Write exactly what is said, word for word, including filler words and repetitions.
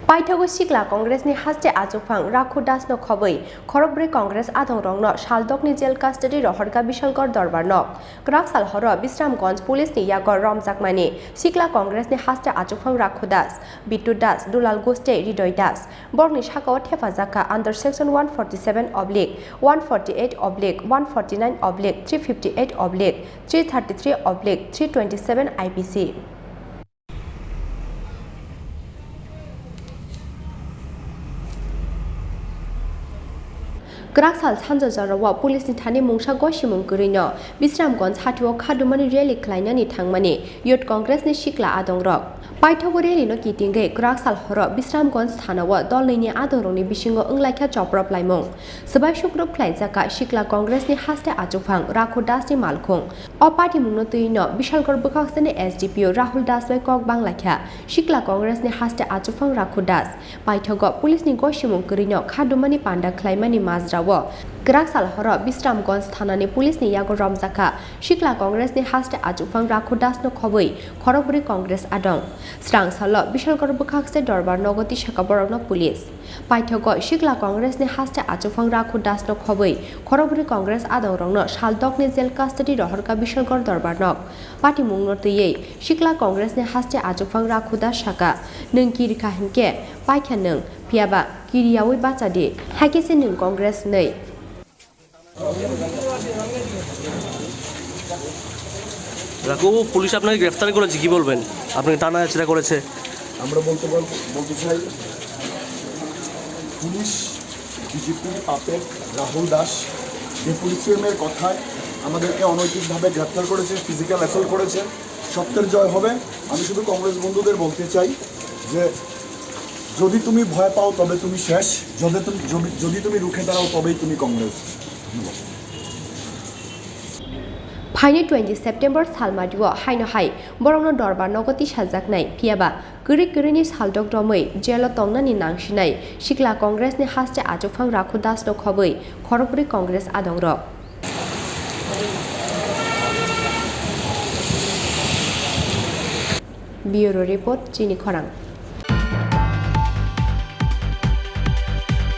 Paithago Sikla Congress ni haste achukphang Rakhu Das no khobwi khorokbrwi Congress adongrokno saldokni jail custody rohorkha Bishalgarh Dorbar nok. Kwrak sal horo Bisramganj police ni yago romjakmani Sikla Congress ni haste achukphang Rakhu Das, Bittu Das, Dulal Guste, Ridoy Das. Borokni sakao thepajakkha under section one forty-seven oblique one forty-eight oblique one forty-nine oblique three fifty-eight oblique three thirty-three oblique three twenty-seven I P C. Kwrak sal sanja jorao police ni thani mungsa gosimung kwrwino Bisramganj hatio khadumani rally khlainani thangmani Youth Congress ni sikla adongrok. Paithago rally no kitingwi kwrak sal horo Bisramganj thanao dolnwini adongrokni bisingo wnglaikha choprop laimung. Swbai sukrup khlaijakha Sikla Congress ni haste achukphang Rakhu Das ni malkhung. O patimungno twiwino Bishalgarh bwkhaksani S D P O Rahul Das bai kok banglaikha Sikla Congress ni haste achukphang Rakhu Das. Paithago police ni gosimung kwrwino khadumani panda khlaimani majrao kwrak sal horo Bisramganj thanani police ni yago romjakha Sikla Congress ni haste achukphang Rakhu Das no khobwi khorokbrwi Congress adong. Srang salo Bishalgarh bwkhakse dorbar nogo tisakha borokno police. Paithago Sikla Congress ni haste achukphang Rakhu Das no khobwi khorokbrwi Congress adongrokno saldokni jail custody rohorkha Bishalgarh dorbar nok. Patimungno twiwi Sikla Congress ni haste achukphang Rakhu Das saka, "Nwng kirikha hinkhe paikha nwng, phiyaba kiriyawi bacha di, haikhe se nwng Congress nwi." Raghu, police আপনাকে গ্রেফতার করেছে, কি বলবেন? আপনাকে টানা হেঁচড়া করেছে। আমরা বলতে পারবো, বলতে চাই, পুলিশ বিজেপির পাপের রাহুল দাস বেফুলিসিয়ামের কথায় আমাদেরকে অনৈতিকভাবে গ্রেফতার করেছে, ফিজিক্যাল অ্যাসল্ট করেছে। সত্যের জয় হবে। আমি শুধু কংগ্রেস বন্ধুদের বলতে চাই যে যদি তুমি ভয় পাও তবে তুমি শেষ, যদি তুমি, যদি, যদি তুমি রুখে দাঁড়াও তবেই তুমি কংগ্রেস। ধন্যবাদ। Phaini twenty September salmadio haino hai borokno dorbar nogo tisajaknai, phiyaba kwrwi kwrwini saldok romwi jelo tongnani nangsinai Sikla Congress ni haste achukphang Rakhu Das no khobwi khorokbrwi Congress adongrok. Bureau Report, Chini Khorang.